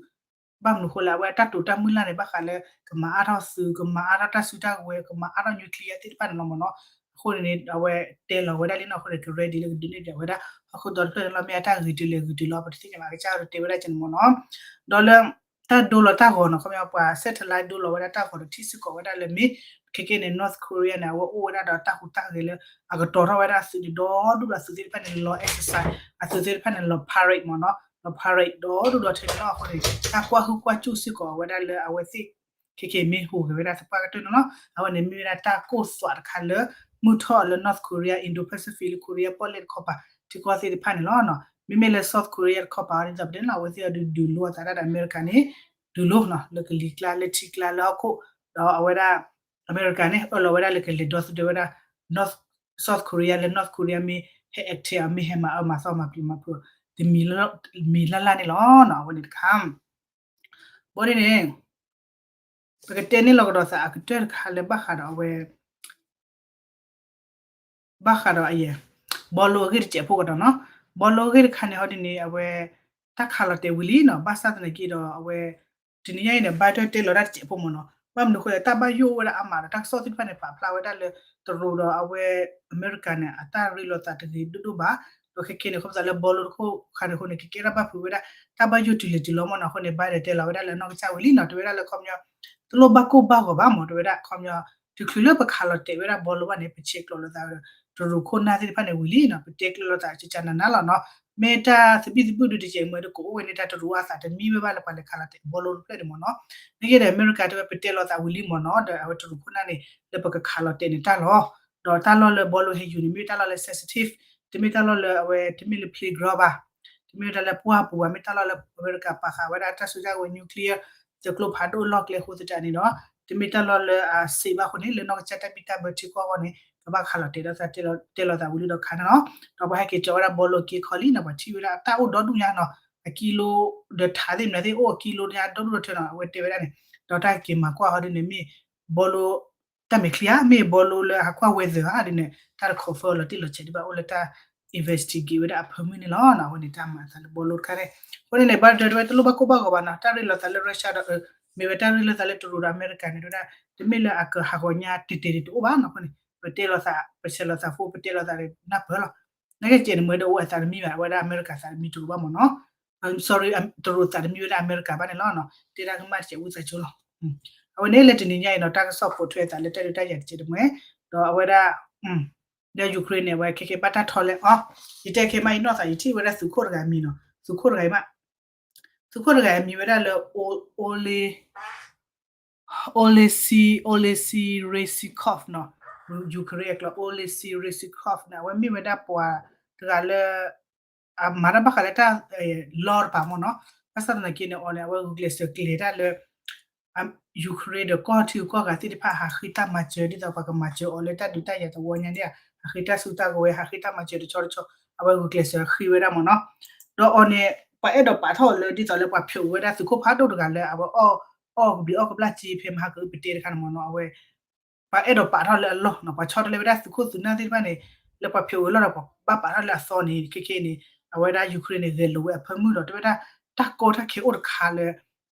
ဘၣ်မနုၤအဃိလဲၣ် အဝဲတၢ်တိာ်တၢ်မုၢ်လၢ်န့ၣ် ဘၣ်ဃးလၢ ကမၤအါထီၣ်သုး ကမၤအါထီၣ်တၢ်စုတၢ်ကဝဲၤ ကမၤအါထီၣ် nuclear သ့ၣ်တဖၣ်န့ၣ်လီၤမ့ၢ်နီၤ. အဃိန့ၣ်န့ၣ် အဝဲတဲလီၤဝဲဒၣ်လံနီၤ အဃိန့ၣ် က ready လၢကဒုးနဲၣ်ပၠးဝဲဒၣ် ဟီၣ်ခိၣ်ဒီတဖျၢၣ်န့ၣ်လီၤ. မ့ၢ်အတၢ်ဂ့ၤတုၤလဲၣ်ဂ့ၤတုၤလီၤ ပတသ့ၣ်ညါဘၣ် အကစၢ်ဒီးတဲဝဲဒၣ်ကန့ၣ်မ့ၢ်နီၤ. ဒီးလၢ တၢ်ဒိလီၤတၢ်ဂီၤနီၤ ခီပညီပှၤ satellite ဒိလီၤဝဲဒၣ်တၢ်ဂီၤဒီးထံၣ်စ့ၢ်ကီးဝဲဒၣ်လၢမ့ၢ် ခဲက့န့ၣ် North Korea န့ၣ် အဝဲအိၣ်ဝဲဒၣ်ဒီးတၢ်ဟူးတၢ်ဂဲၤလၢ အကတီၤထီၣ်ဝဲဒၣ်အသုးန့ၣ် ဒီဒူၣ်ဒီးအသုးသ့ၣ်တဖၣ်န့ၣ် လီၤ exercise အသုးသ့ၣ်တဖၣ်န့ၣ် လီၤ parade မ့ၢ်နီၤ လီၤ parade ဒီဒူၣ်ဒီထၢန့ၣ်လီၤ. အဃိန့ၣ် တၢ်ကွၢ်ဟုၣ်ကွၢ်စူၣ်စ့ၢ်ကီးဝဲဒၣ်လၢအဝဲသ့ၣ် ခဲက့မ့ၢ်ဟူးဂဲၤဝဲဒၣ်သပှၢ်ကတၢၢ်န့ၣ်လီၤ. အဝဲန့ၣ်မ့ၢ်ဝဲဒၣ်တၢ်ကိၢ်သွးတခါလၢ မုၢ်ထီၣ်လၢ North Korea Indo-Pacific လၢ Korea ပီၣ်လဲၣ်တခီပၤ ထံကီၢ်သ့ၣ်တဖၣ်န့ၣ်လီၤ. မ့မ့ၢ်လၢ South Korea တခီပၤအီၤဒ်သိးပတဲန့ၣ်လီၤ အဝဲသ့ၣ်အီၤဒုးဒုးလိအသးဒၣ်ဒီးအမဲရကၤန့ၣ် ဒုးလိနီၤ လၢကလံၤကျါလၢထံကျါလၢဟီၣ်ခိၣ် ဒီးအဝဲဒၣ် အမဲရကၤန့ၣ် အၢၣ်လီၤဝဲဒၣ်လၢကလဲၤဒီသဒၢဝဲဒၣ် North South Korea လၢ North Korea မ့ၢ်ဟဲ attack အီၤ မ့ၢ်ဟဲမၤအၢမၤသီမၤပျံၤမၤဖုး တမံၤလၢ်လၢ်န့ၣ်လီၤ. အဝဲန့ၣ်တခါ ဘီဒ်န့ၣ် ပကတဲန့ၢ်လီၤကဒီးသးအကတၢၢ်တခါလၢဘၣ်ဃးဒီးအဝဲ ဘၣ်ဃးဒီးအယဲၢ် ဘီလိအဂ့ၢ်တစဲးဖိကဒီးနီၤ. ဘီလိအဂ့ၢ်တခါန့ၣ် ဟီဒ်န့ၣ် အဝဲ တၢ်ခးလီၤတဲာ်ဝံၤလံနီၤ. ဘၣ်ဆၣ်သနာ်က့ဒီး အဝဲ တနံၤညါအံၤန့ၣ် Biden တဲလီၤတၢ်တစဲးဖိမ့ၢ်နီၤ. ဘၣ်မနုၤအဃိလဲၣ် တၢ်ဘၣ်ယိၣ်အိၣ်ဝဲဒၣ်အါမးဒီး တၢ်ကစီၣ်သ့ၣ်တဖၣ်န့ၣ် ပာ်ဖျါဝဲဒၣ်လၢ တရူးဒီးအဝဲ အမဲရကၤန့ၣ် အတၢ်ရ့လိာ်သးတဂ့ၤဒိၣ်ဒိၣ်ဘၣ်. ဒီးခဲက့န့ၣ် ခီဖျိလၢဘီလိတခိၣ်ခါန့ၣ်အဃိန့ၣ် ကကဲထီၣ်ဘၣ်ဖုးဝဲဒၣ် တၢ်ဘၣ်ယိၣ်တုၤလဲၤတုၤလီၤမ့ၢ်နီၤ. အဃိန့ၣ် Biden တဲလီၤဝဲဒၣ်လၢအနီၢ်ကစၢ်ဝံၤလံနီၤ. တဲဝဲဒၣ်လၢခီပညီ တလိၣ်ဘၣ်ကိၢ်ဘၣ်ဂီၤဘၣ်မ့ၢ် တဲဝဲဒၣ်ခီပညီ တချုးလၢပခးလီၤတဲာ်ဝဲဒၣ်ဘီလိဘၣ်န့ၣ် ပဆဲးကျိးလိာ်သး တရူးခိၣ်နၢ်သ့ၣ်တဖၣ်န့ၣ်ဝံၤလံနီၤ. ပတဲကျၢၤလိာ်သးကကနၤနၤလီၤနီၤ. မ့ၢ်တၢ်သဘံၣ်သဘုၣ်ဒုတစဲးမ့ၢ်ဒီး ကအိၣ်ဝဲန့ၣ်တၢ်တရူးအသးတမံဝဲဘၣ်လၢပှၤလဲၤခးလီၤတဲာ်ဘီလိတဖျၢၣ်န့ၣ်မ့ၢ်နီၤ. မ့ၢ်က့ဒီး အမဲရကၤတဲဝဲ ပတဲလိာ်သးဝံၤလံမ့ၢ်နီၤ ဒီးအဝဲတရူးခိၣ်နၢ်န့ၣ် လၢပကခးလီၤတဲာ်န့ၣ်တၢ်လီၤ. ဒီးတၢ်လီၢ်လၢဘီလိဟဲယူၤန့ၣ် မ့ၢ်တၢ်လီၢ်လၢ sensitive တမ့ၢ်တၢ်လီၢ်လၢအဝဲ တမ့ၢ်လၢ playground ဘၣ် တမ့ၢ်ဝဲဒၣ်လၢပှၢ်ပူၤဘၣ် မ့ၢ်တၢ်လီၢ်လၢအမဲရကၤပာ်ဃာ်ဝဲဒၣ်တၢ်စုကဝဲၤ nuclear သကျိဖးဒိၣ်လီၢ်ကျဲအဃိသတးန့ၣ်ဒီး တမ့ၢ်တၢ်လီၢ်လၢအ safe ဘၣ်အဃိန့ၣ် လၢနီၢ်ကစၢ်တၢ်ဘံၣ်တၢ်ဘၢထံကီၢ်အဂီၢ်န့ၣ် ကဘၣ်ခးလီၤတဲာ်ဒီးသးတဲလိာ်သးဝံၤလံဒီးခးန့ၣ်လီၤ. ဒီးပှၤဟဲက့ၤကၠီဝဲဒၣ်ဘီလိက့ခီလံနီၤ ပှၤထံၣ်ဝဲဒၣ်တၢ်အိၣ်ဒီဒူၣ်ညါနီၤ အကံလိ ဒီးထးသ့ၣ်မနုၤသ့ၣ်အိၣ်အကံလိညါဒီဒူၣ်ဒီထၢနီၤ အဝဲတဲဝဲဒၣ်န့ၣ် ဒီးတၢ်က့ၤမၤကွၢ်ဟီဒ်န့ၣ်မ့ၢ် ဘီလိ တၢ်မဲာ်ချံဧါ မ့ၢ်ဘီလိလၢအကွၢ် weather ဧါဒ်န့ၣ် တၢ်တ confirm လီၤတံၢ်လီၤဆဲးဒံးဘၣ်အိၣ်လၢတၢ် investigate ဝဲဒၣ်အဖၢမုၢ်န့ၣ်လီၤ. အဝဲန့ၣ်တၢ်မၤအသးလၢဘီလိတခါန့ၣ် အဃိန့ၣ်န့ၣ် Biden တဲဝဲတလိၣ်ဘၣ်ကိၢ်ဘၣ်ဂီၤဘၣ်နီၤ တၢ်ရ့လိာ်သးလၢ Russia ဒီး မ့ၢ်ဝဲတၢ်ရ့လိာ်သးလၢတရူးဒီးအမဲရကၤန့ၣ် တဲဝဲဒၣ် တမ့ၢ်လၢအကဟးဂီၤညါတဲာ်တဲာ်ဒ်တအိၣ်ဘၣ်နီၤ အဃိန့ၣ် ပတဲလိာ်သး ပဆဲးလိာ်သးဖိ ပတဲလိာ်သးနၢ်ပၢၢ်လီၤ. နာ်က့ကဲန့ၣ် မ့ၢ်ဝဲဒၣ်အိၣ်အသးတမံဘၣ် အဝဲဒၣ်အမဲရကၤသးတမံတရူးဘၣ်မ့ၢ်နီၤ sorry တရူးသးတမံဝဲဒၣ်အမဲရကၤဘၣ်န့ၣ်လီၤ. တဲဒၣ်ကမၣ်တစဲးဝံသးစူၤလီၤ. အဝဲန့ၣ်လၢတနံၤညါအံၤနီၤ တၢ်ကစီၣ်ပိာ်ထွဲအသးလၢတၢ်ဒုးတၢ်ယၤတစဲးတမှဲၤ ဒီးအဝဲဒ၁ လၢ Ukraine န့ၣ် အဝဲခဲကဲဘၣ်တၢ်ထီလဲအီၤ ယတဲခဲမး ယနီၢ်သး ယထံၣ်ဝဲဒၣ်သုးခိၣ်တဂၤအမံၤနီၤ သုးခိၣ်တဂၤအံၤမး သုးခိၣ်တဂၤအံၤမံၤဝဲဒၣ်လၢ Ole Olesi Olesi Reznikov နီၤ Ukraine အကျိာ် Olesi Reznikov န့ၣ် အဝဲမ့ၢ်ဝဲဒၣ်ပှၤတဂၤလၢ အမၤတၢ်ဘၣ်ဃးလၢတၢ် law တပၤမ့ၢ်နီၤ ဘၣ်ဆၣ်သနာ်က့န့ၣ် အီၤန့ၣ် အဝဲဂုာ်ကျဲးစၢးကျဲၤတၢ်လၢ Ukraine ဒီးကီၢ်ထံကီၢ်ဂၤသ့ၣ်တဖၣ် ဟးဃ့တၢ်မၤစၢၤ ဒ်သိးပှၤကမၤစၢၤအီၤလၢတၢ်ဒုးတၢ်ယၤတဝီညါန့ၣ် ဟးဃ့တၢ်စုတၢ်ကဝဲၤ ဟးဃ့တၢ်မၤစၢၤတဆီတဆီ အဝဲဂုာ်ကျဲးစၢးဃ့ဝဲဒၣ်မ့ၢ်နီၤ. ဒီးအီၤန့ၣ် ပှၤအဲၣ်ဒိးပာ်ထီၣ်အီၤလၢဒ်သိးလၢပှၤဖျိးဝဲဒၣ်သုးခိၣ်ဖးဒိၣ်တဂၤလၢ အဝဲအီၣ် အီၣ်ကဘျံးအီၣ်ကဘျၣ်စ့ဖဲမဟါကအုပတဲတခါန့ၣ်မ့ၢ်နီၤ အဝဲ ပှၤအဲၣ်ဒိးပာ်ထီၣ်လၢအလီၢ်နီၤ ပှၤဆီတလဲဝဲဒၣ်သုးခိၣ်သုးနၢ်သ့ၣ်တဖၣ်န့ၣ် လၢပှၤဖျိးဝဲလီၢ်ဒီးပှၤဘၣ်ပာ်ထီၣ်လၢအသီန့ၣ် ခဲကနံၣ်န့ၣ် အဝဲဒၣ် Ukraine န့ၣ် ဂဲၤလိာ်ဝဲအဖၢမုၢ်ဒီး တဲဝဲဒၣ် တၢ်ကီတၢ်ခဲအိၣ်တခါလၢ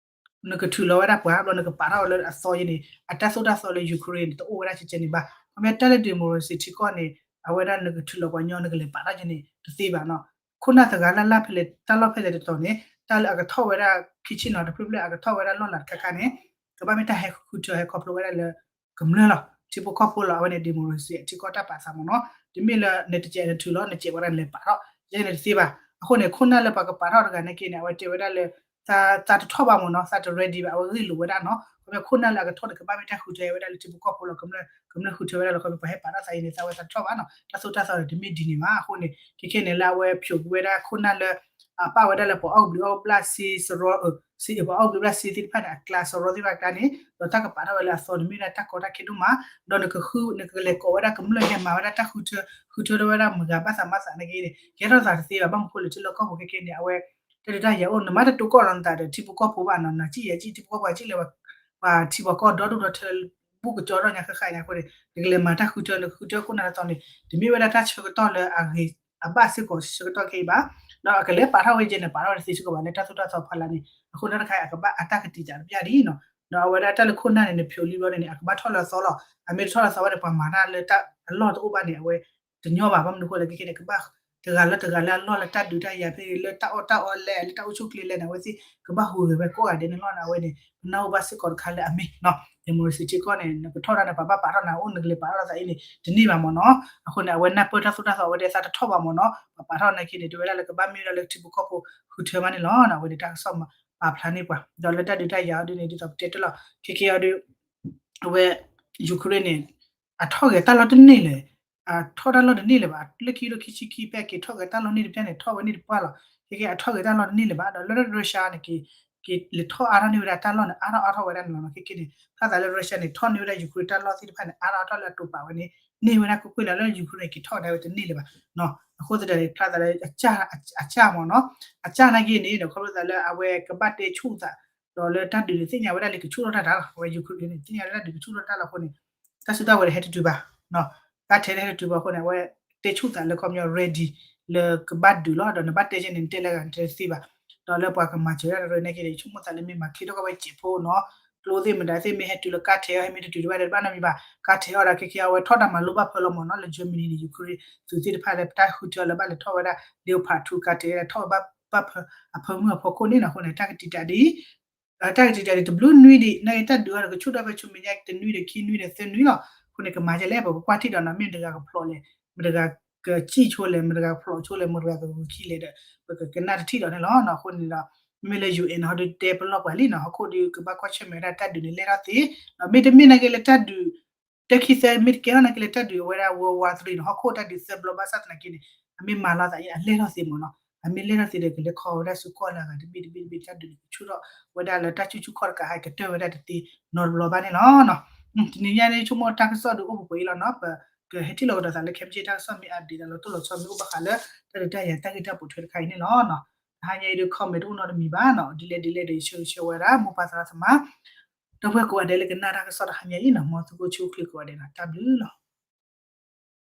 နကထုးလီၤဝဲဒၣ်ပှၤ ဘျီနကပာ်ထီၣ်ဝဲလၢအသီယဲန့ၣ် အတၢ်သိၣ်တၢ်သီလၢ Ukraine န့ၣ် တအိၣ်ဝဲဒၣ်ကဲကဲန့ၣ်ဘၣ်. ခီပညီတၢ်လၢ democracy ထံကီၢ်န့ၣ် အဝဲဒၣ်နကထုးလီၤပှၤညီ နကလဲၤပာ်ထီၣ်ယဲန့ၣ် တသ့ဘၣ်နီၤ. ခိၣ်နၢ်တဂၤလၢ်လၢ်ဖဲလဲၣ် တၢ်လီၢ်ဖဲလဲၣ်တတီၤန့ၣ် တၢ်လၢအကထီၣ်ဝဲဒၣ်ခံဆံနီၤ တဖျၢၣ်ဖျၢၣ်အကထီၣ်ဝဲဒၣ်လီၢ်လၤတခါခါန့ၣ် ကဘၣ်မ့ၢ်တၢ်ဟဲဃုထၢဟဲခီဖျိဝဲဒၣ်လၢ ကမျၢၢ်လီၤ ထံဖိကီၢ်ဖိလီၤ. အဝဲန့ၣ် democracy ထံကီၢ်တၢ်ပာ်သးမ့ၢ်နီၤ. တမ့ၢ်လၢနတစဲးနထုးလီၤ နစဲးဝဲဒၣ်နလဲၤပာ်ထီၣ် ယဲန့ၣ်တသ့ဘၣ်. အဃိန့ၣ် ခိၣ်နၢ်လၢပှၤကပာ်ထီၣ်တဂၤန့ၣ်က့န့ၣ် အဝဲတဲဝဲဒၣ်လၢ သးတထီၣ်ဘၣ်မ့ၢ်နီၤ သးတ ready ဘၣ် အဝဲဂ့ၢ်လိာ်ဝဲဒၣ်နီၤ. ခီဖျိခိၣ်နၢ်လၢအကထီၣ်န့ၣ် ကဘၣ်မ့ၢ်တၢ်ဃုထၢဝဲဒၣ်လၢထံဖိကီၢ်ဖိလီၤ ကမျၢၢ်ဃုထၢဝဲဒၣ်လီၤ. ခီဖျိပှၤဟဲပာ်ထီၣ်သးအံၤန့ၣ် သးဝဲသးတထီၣ်ဘၣ်နီၤ တၢ်သိၣ်တၢ်သီန့ၣ် တမ့ၢ်ဒ်န့ၣ်ဘၣ်. အဃိန့ၣ် ခဲခဲန့ၣ်လၢအဝဲဖျိးကွံာ်ဝဲဒၣ်ခိၣ်နၢ်လၢ အပာ်ဝဲဒၣ်လၢပှၤအီၣ်ကဘျံးအီၣ်ကဘျၣ်စ့ စရီ ပှၤအီၣ်ကဘျံးအီၣ်ကဘျၣ်စ့သ့ၣ်တဖၣ်န့ၣ် အကျါ စရီသ့ၣ်တဖၣ်အကျါန့ၣ် ဒီးတၢ်ကပာ်ထီၣ်ဝဲလၢအသီန့ၣ် မ့ၢ်ဝဲဒၣ်တၢ်ကီတၢ်ခဲဒိၣ်မး ဒီးနကဃု နကလဲၤကိးဝဲဒၣ်ကမျၢၢ်ဟဲမၤဝဲဒၣ်တၢ်ဃုထၢ ဃုထၢထီၣ်ဝဲဒၣ်မုၢ်ဂၤဘၣ်သးမၤသးန့ၣ်က့န့ၣ် ကဲထီၣ်သးတသ့ဘၣ်. ဘၣ်မနုၤအဃိလဲၣ် ထံလီၢ်ကီၢ်ပူၤခဲခဲန့ၣ် အဝဲ တၢ်ဒုးတၢ်ယၤအိၣ် နမ့ၢ်တတိၤကီၢ်လီၤနသးဒီးထံဖိကီၢ်ဖိဘၣ်နီၤ နၤစံၣ်ယၤစံၣ် ထံဖိကီၢ်ဖိစံၣ်လဲၤ ပှၤထံပှၤကီၢ်ဒီဒူၣ်ဒီထၢ ဘူၣ်ကကၠီထီၣ်ညါဃၣ်ဃၣ်ညါအဃိန့ၣ် နကလဲၤမၤတၢ်ဃုထၢ နကဃုထၢခိၣ်နၢ်တသီန့ၣ် တမ့ၢ်ဝဲဒၣ်တၢ်ဆၢကတီၢ်လၢအဂ့ၤ အဘၣ်စ့ၢ်ကီးဆၢကတီၢ်ခဲအံၤဘၣ်. ဒီးအကလဲၤပာ်ထီၣ်ဝဲယဲန့ၣ် ပာ်ထီၣ်ဝဲတသ့စ့ၢ်ကီးဘၣ်လၢတၢ်သိၣ်တၢ်သီဖီလာ်န့ၣ် အဃိန့ၣ်တခါအံၤ အကဘၣ်အတၢ်ကတံာ်တာ်တပျၢ်ဒ်နီၤ. ဒီးအဝဲဒၣ်တၢ်လၢခိၣ်နၢ်န့ၣ် နဖျိးလံဘျီန့ၣ် အကဘၣ်ထီၣ်လၢအသီလီၤ. အမ့ၢ်တထီၣ်လၢအသီဘၣ်န့ၣ် ပှၤမၤတၢ်လၢတၢ်အလီၢ်တအိၣ်ဘၣ်န့ၣ် အဝဲတညီဘၣ်. ဘၣ်မနုၤအဃိလဲၣ် ခဲခဲန့ၣ် ကဘၣ်တဂၤလၢတဂၤလၢအလီၢ်လၢတၢ်ဒုးတၢ်ယၤဖဲလၢတၢ်အီၣ်တၢ်အီလဲၣ် လၢတၢ်အိၣ်ဆူၣ်ချ့လဲၣ်န့ၣ် အဝဲသ့ၣ်ကဘၣ်ဟူးဂဲၤဝဲကိးဂၤဒဲးန့ၣ်လီၤ. အဝဲန့ၣ် ပနၢ်ဟူဘၣ်စ့ၢ်ကီးတခါလၢအမ့ၢ်နီၤ democracy ထံကီၢ်န့ၣ် နကထီၣ်တၢ်န့ၣ် ပှၤဘၣ်ပာ်ထီၣ်နၤအိၣ် နကလဲၤပာ်ထီၣ်သးအံၤန့ၣ် တန့ၢ်ဘၣ်မ့ၢ်နီၤ. အဃိန့ၣ် အဝဲနၢ်ပၢၢ်တၢ်သိၣ်တၢ်သီ အဝဲဒၣ်သးတထီၣ်ဘၣ်မ့ၢ်နီၤ ပှၤပာ်ထီၣ်နာ်က့န့ၣ် တဲဝဲဒၣ်လၢကဘၣ်မ့ၢ်ဝဲဒၣ်လၢထံဖိကီၢ်ဖိဃုထၢမးန့ၣ်လီၤ. အဝဲန့ၣ်တၢ်ကစီၣ်ပာ်ဖျါန့ၢ်ပှၤ ဒီးလၢတၢ်ဒုးတၢ်ယၤအီၤဒ်န့ၣ် ဒ်သိးပတဲတၢ်လီၤ ခဲခဲအီၤဒီး အဝဲ Ukraine န့ၣ် အထီၣ်ဂဲၤတၢ်လီၢ်တန့ၢ်လၢၤ အထီၣ်တၢ်လီၢ်တန့ၢ်လၢၤဘၣ် လၢခံကထိခံဆံခံဖဲက့ၤထီၣ်ဂဲၤတၢ်လီၢ်န့ၢ်တဖျၢၣ်န့ၣ် ထီၣ်ဝဲန့ၢ်တပှၢ်လီၤ. ခဲက့အထီၣ်ဂဲၤတၢ်လီၢ်တန့ၢ်လၢၤဘၣ် ဒီးလၢ Russia န့ၣ် က့ၤလဲၤထီၣ်အါထီၣ်န့ၢ်ဝဲဒၣ်တၢ်လီၢ်န့ၣ် အါထီၣ်အါထီၣ်ဝဲဒၣ်န့ၣ်လီၤ. ခဲက့န့ၣ် ဖျါသးလၢ Russia န့ၣ် ထီၣ်န့ၢ်ဝဲဒၣ် Ukraine တၢ်လီၢ်သ့ၣ်တဖၣ်န့ၣ် အါထီၣ်အါထီၣ်လၢအတိာ်ပာ်ဝဲန့ၣ် န့ၢ်ဝဲဒၣ်ကွ့ၢ်ကွ့ၢ်လီၤ လၢ Ukraine န့ၣ် က့ၤထီၣ်ကဒါဝဲတန့ၢ်လၢၤဘၣ်. အဃိသတးန့ၣ် ဖျါသးလၢ အစၢ်မ့ၢ်နီၤ အစၢ်နာ်က့န့ၣ် ဒီးခီဖျိသးလၢအဝဲကဘၣ်တဲဆူၣ်သး ဒီးလၢတၢ်ဒုးန့ၣ် သ့ၣ်ညါဝဲဒၣ်လၢကဆူၣ်ထီၣ်တၢ်တၢ်လီၤ အဝဲ Ukraine န့ၣ် သ့ၣ်ညါလၢတၢ်ဒုးကဆူၣ်ထီၣ်တၢ်လီၤအဃိန့ၣ် တၢ်စုတၢ်ဝဲၤတဟဲတတုၤဘၣ် ကါထဲးတဟဲတတုၤဘၣ်အဃိန့ၣ် အဝဲတဲဆူၣ်သးလၢခီပညီ ready လၢကဘၣ်ဒုးလီၤ ဒီးနဘၣ်တဲယဲန့ၣ် နတဲလၢဂၤနတဲတသ့ဘၣ်. ဒီးလၢပှၤကမၤစၢၤတၢ်တရၢနာ်က့န့ၣ် ယဆိကမိၣ်သးလၢမ့ၢ်မၤချ့ထီၣ်ကီးဝဲစဲးဖိနီၤ ကျိသ့ၣ်မတၤသ့ၣ်မ့ၢ်ဟဲတုၤလၢကါထဲးအီၤ ဟဲမ့ၢ်တတုၤတဘၣ်ဒီးတဘၣ်နီတမံၤဘၣ် ကါထဲးအီၤဒီးခဲက့အဝဲထီၣ်တၢ်မၤလိဘၣ်ဖၢလီၤမ့ၢ်နီၤ လၢ Germany န့ၣ် Ukraine သုးသ့ၣ်တဖၣ်လၢပတၢ်ဃုထၢလၢဘၣ်လဲၤထီၣ်ဝဲဒၣ် Leopard two ကါထဲးထီၣ်ဝဲဘၣ်ဖၢ အဖၢမုၢ်အဖီခိၣ်န့ၣ်နီၤ အဃိန့ၣ် တၢ်ကတံာ်တာ်ဒ် တၢ်ကတံာ်တာ်ဒ်တဘျုးနွံဒံး နာ်က့တၢ်ဒုးအီၤဒီးကဆူၣ်ထီၣ်ဖဲဆူမဲာ်ညါတနွံဒီးခံနွံဒီးသၢနွံလီၤ. အဃိန့ၣ် ကမၤယဲလဲၣ် ပကကွၢ်ထံၣ်ဒီးနီၤ မ့ၢ်မတဂၤကဖျိးလဲၣ် မတဂၤကစံၣ်ဆိလဲၣ် မတဂၤကဖျိးဆိလဲၣ် မတဂၤကဂုာ်ခံလဲၣ်ဒီး ပကကနၣ်တထံၣ်ဒီးန့ၣ်လီၤ. အဃိန့ၣ်ဒီး မ့မ့ၢ်လၢ UN ဟီဒုးတဲပလီၢ်ပှၤလံနီၤ ဟီၣ်ခိၣ်ဒီးကဘၣ်ကွၢ်ဆၢၣ်မဲာ်ဝဲဒၣ်တၢ်ဒုးန့ၣ်လဲၣ်ထီၣ်သ့ ဒီးမ့တမ့ၢ်နာ်က့လၢတၢ်ဒုး တၢ်ခံသၢမ့ၢ်တကဲထီၣ်နာ်က့လၢတၢ်ဒုးအဝဲဒၣ် World War Three န့ၣ် ဟီၣ်ခိၣ်တၢ်ဒုးသၢဘျီဘၣ်ဆၣ်သနာ်က့န့ၣ် အမ့ၢ်မၤလီၤသးအံၤ အလဲၢ်ထီၣ်သ့မ့ၢ်နီၤ အမ့ၢ်လဲၢ်ထီၣ်သ့ဒီးကလဲၤခီဝဲဒၣ်စုကီၢ်လၢအဂၤတဘ့ၣ်တဘ့ၣ်တဘ့ၣ်တၢ်ဒုးန့ၣ် ကဆူၣ်ထီၣ်ဝဲဒၣ်လၢတၢ်ဆူၣ်ဆူၣ်ခီၣ်တကးဟဲကတၢၢ်ဝဲဒၣ်တသ့နီတဘျီဘၣ်န့ၣ်လီၤ. တနံၤညါန့ၣ် ဆိကမိၣ်တၢ်ကစီၣ်ဒုးအိၣ်ပှဲၤပှဲၤအံၤလီၤနီၤ ပကဟဲထံၣ်လိာ်ကဒီးသးလၢခဲမုၢ်ဆ့ၣ်တၢ်ကစီၣ်မ့ၢ် update ဒီးလီၤတိၢ်လီၤဆီမ့ၢ်အိၣ်ဘၣ်ဃးလၢ တၢ်ဒုးတၢ်ယၤတၢ်ဂ့ၢ်တၢ်ပိာ်ထွဲတခါအံၤန့ၣ်လီၤ. တဟါညါအံၤဒုး comment တအိၣ်နီတမံၤဘၣ်နီၤ ဒ်လဲၣ်ဒ်လဲၣ်ဒီးယဆၢဂ့ၤဆၢဝါဝဲဒၣ် မိၢ်ပၢ်သရၣ်သမါ ဒီပုၢ်ဝဲၢ်ကိးဂၤဒဲးလၢကနၣ်တၢ်ကစီၣ်တဟါညါအံၤနီၤ မ်သုကအိၣ်ဆူၣ်အိၣ်ချ့ကိးဂၤဒဲးနီၤ တၢ်ဘျုးလီၤ.